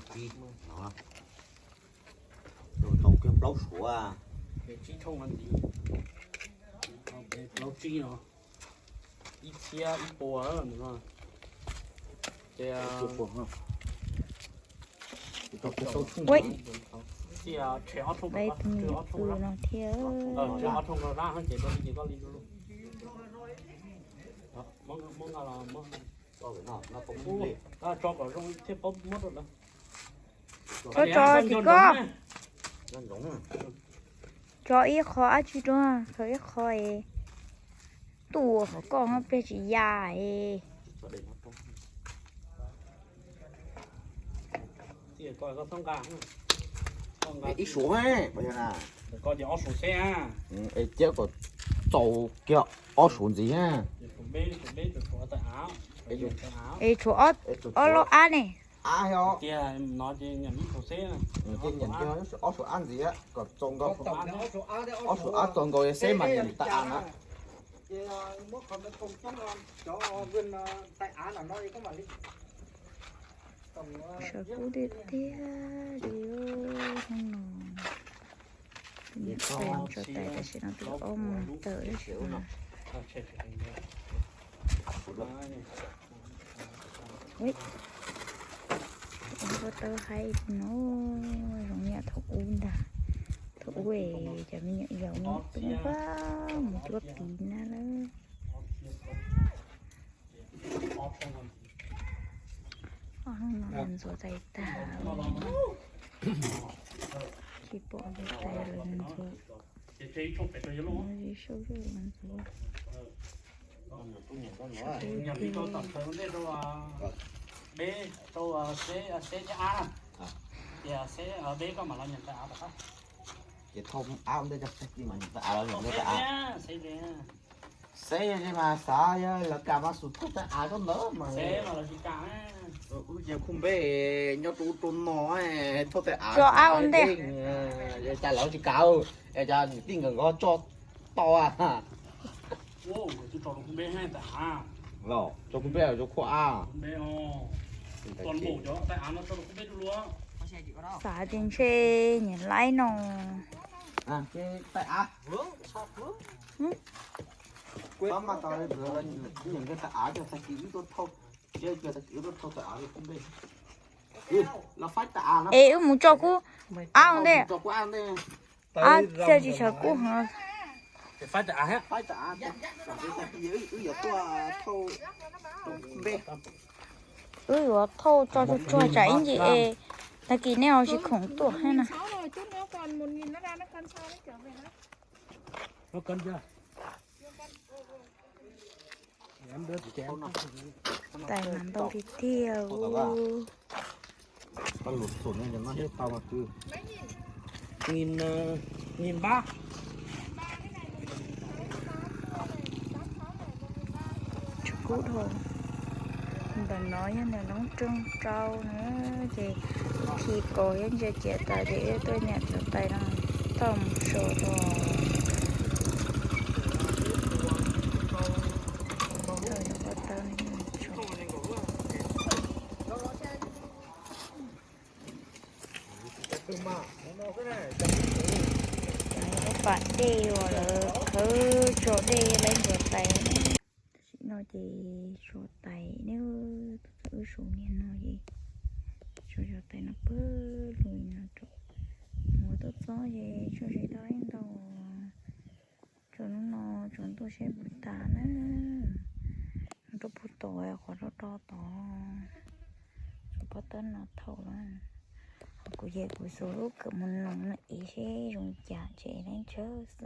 Tsib no, tau kiag plaub suav. Tsib thooj no ntxiv, plaub tsib no, ib txhiab ib puas no. Ces ib tus me txwj no thiab. Tso kom zoo thiaj paub muab rau lawv. Koj tso tim koj. Tso ib qho dab tsi rau, tso ib qho es tuaj qhov koj pliag tsis ya es. Ib suav, es ciab kom txaus kiag ob suav ntxiv. Es tshuav ob lub ab ne. Ob suav ab ntxiv kom txaus nkaus, ob suav ab txaus nkaus xeb mas nyiam tais av na. Sawv kub tiag tiag li hnub no. Niam tais tso tais tam sim no tus ob mus tawm tab sis no. Ua tau haib no, zoo yam thaum ub ntag. Thaum ub es cov me nyuam yaus no tus mus cuab piv na lawm. Ob hnub no lawv ntxuav tais tag, tsis pom tais lawv ntxuav. Ntxuav. Ces thauj av ua ntej, xeb mas xav yog lawv kam mas xub thauj tais av rau ntawd mas. Wb yog khub npeb nyob rau ub rau no, thauj tais av tso av ua ntej. Cas lawv tsis kam, es cas niam tij nkawd nkaus tso tau a. Los tso khub npeb, tso khub av. Xav tias ntshe nyiam laib no. Tais av. Tais av, tag kis wb tuaj thauj, tag kis wb tuaj thauj tais av khub npeb. Es wb mus tso khub av ua ntej. Ab, txia tsis sawv kub heev. Wb yuav thauj tso tsuag tsuag tsam ib ntsis es tag kis nej ho tsis khoom tuaj thiab na. Tais mas ntau tiag tiag. Tsis kub dhau. Ntawm no yog ntawm noob rooj rau na, ces khi kaus thiab ntsia ciav tas ces wb tuaj nyiam cov tais no tau mus so rau. Tau cov paj tawb no. Lub pas dej uas lawv khawb tso dej laib ntxuav tais. Tam sim no ces tso tais ne, tus txawm wb su niag no ces tso cov tais no pawg lug no rau. Mus tuaj txob ces tso tsis tau ib ntau. Tso hnub no tso ntuj seb puas tas na. Rau puag tod qhov rau rau tod. Tso paj tawb no thauj na. Kuv ces kuv xuas lub kawm mus noog no es seb zoo cas ces leej tsawg xwb.